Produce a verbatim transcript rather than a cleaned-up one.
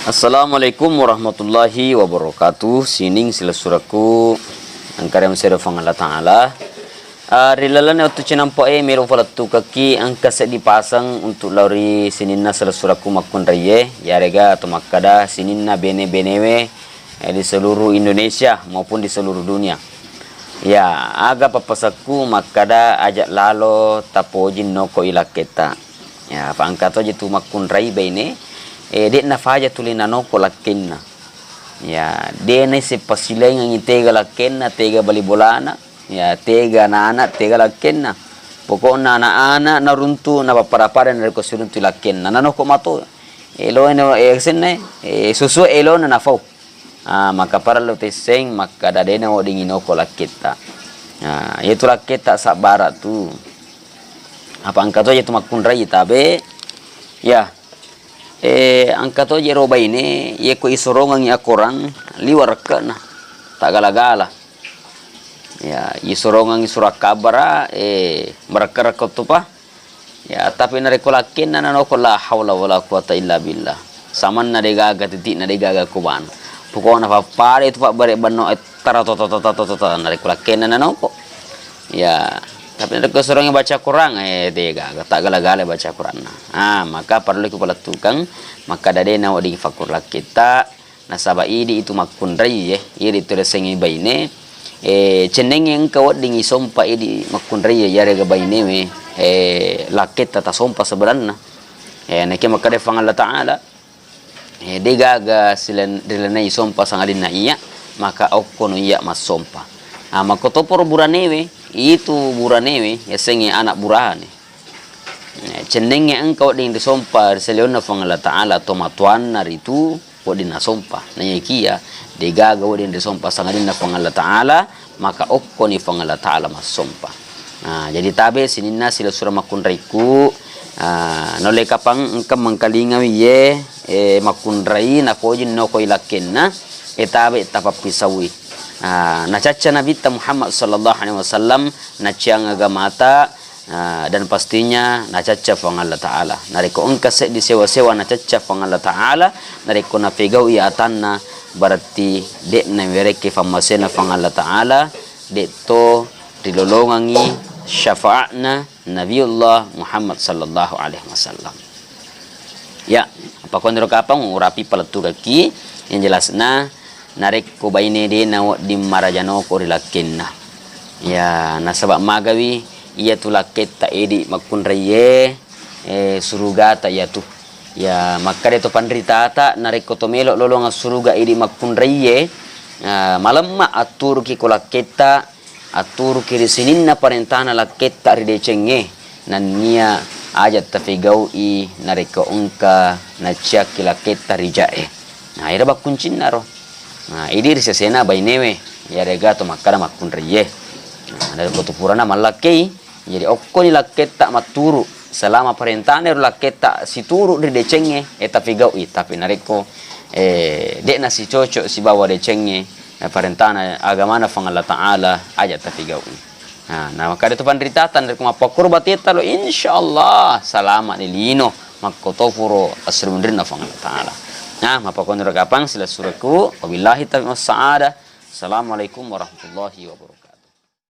Assalamualaikum warahmatullahi wabarakatuh. Sining silessurekku, engka ri amasero Puang Allah Ta'ala. Ah, ri lalenna wettu cinampe'e, melo upalettukekki engka seddi paseng untuk lao ri sininna silessurekku makkunraie, yarega to makkada sininna bene-benewe, eh, di seluruh Indonesia maupun di seluruh dunia. Ya, aga pappasekku makkada aja lalo tapoji noko i lakketta. Ya, fa engka to je tu makkunrai baine, eh, de nafaja tuli nanoko lakkenna. Ya, de naisseng pasilaingengngi tega lakkenna, tega bali bolana, ya, tega anak-anak, tega lakkenna. Pokokna anak-anak naruntu, napappada-pada narekko siruntu lakkenna. Nanoko mato, elona, eh, senna, eh, susu elona nafau. Ah, maka parellu tesseng makkada de naweddingi noko lakketta. Ah, iyatu lakketta sabbara tu. Apa engka to je tu makkunrai tabe. Ya. Eh, engka to je ro baine, yeko isorongengngi akorang, liwa rekkena. Taggala-gala. Ya, isorongengngi surat kabar, eh, merekke-rekke tu pa. Ya, tapi narekko lakkenna nanoko, la haula wala quwata illa billah. Samanna degaga titikna, degaga kubana. Pokokna pappada itu pabbere banno, eh, tara to to to to to to to, narekko lakkenna nanoko. Ya, tapi narekko sorongi baca Quran, eh, degaga, taggala-gala baca Quranna. Ah, maka parellu kupalettukeng, makkada de nawedding fakkur lakketta, nasaba idi itu makkunrai, eh, idi tu riasengnge baine, eh, cennengnge engka wedding isompa idi makkunrai, yarega bainewe, eh, lakketta tasompa sebenarna. Eh, nakke makkada Puang Allah Ta'ala, eh, degaga silen-, rilainna isompa sangadinna iya, maka okkono iya massompa. Ah, makkotoparo buranewe, itu buranewe, yasengnge anak burane. Eh, cennengnge engka wedding risompa ri saliwenna Puang Allah Ta'ala, tomatoanna ritu wedding nasompa. Naiyakiya degaga wedding risompa sangadinna Puang Allah Ta'ala, maka okkoni Puang Allah Ta'ala massompa. Nah, jadi tabe sininna silessureng makkunraiku, ah, naulle kapang engka mengkalingawi ye, eh, makkunrai napoji nokoi lakkenna, eh, tabe tapappisaui. Ah, nacacca Nabitta Muhammad sallallahu alaihi wasallam, naciang agamata, ah, dan pastinya nacacca Puang Allah Ta'ala. Narekko engka seddi sewa-sewa nacacca Puang Allah Ta'ala, narekko napegau'i atanna, berarti de'na werekki fammasena Puang Allah Ta'ala, de'to rilolongangngi syafaatna Nabiullah Muhammad sallallahu alaihi wasallam. Ya, apa konro kapang urapi palettukekki, yang jelasna, narekko baine de nawedding maraja noko ri lakkenna. Ya, nasaba magawi iyatu lakketta idi makkunraie, eh, surugata iyatu. Ya, makkada to panritata, narekko to melo lolongeng suruga idi makkunraie, ah, malemma atturuki ko lakketta, atturuki ri sininna parentana lakketta ri decengnge, nennia aja tafegau'i narekko engka naciakki lakketta ri jae. Nah, ero bakkuncinna ro. Nah, idi ri sesena bainewe, yarega to makkada makkunraie. Nah, narekko tu purana mallakkei, jadi okkoni lakketta matturu selama parentana ero lakketta situru ri decengnge, eh, tafegau'i. Tapi narekko, eh, de'na sicocok sibawa decengnge, eh, parentana agamana Puang Allah Ta'ala, aja tafegau'i. Nah, nah, makkada tu panritata, narekko mappakkoro bateta lo, insyaallah salama ni lino, makkotoparo asri munrinna Puang Allah Ta'ala. Nah, mappakonro kapang silessurekku, wabillahi taufiq wassa'adah. Assalamualaikum warahmatullahi wabarakatuh.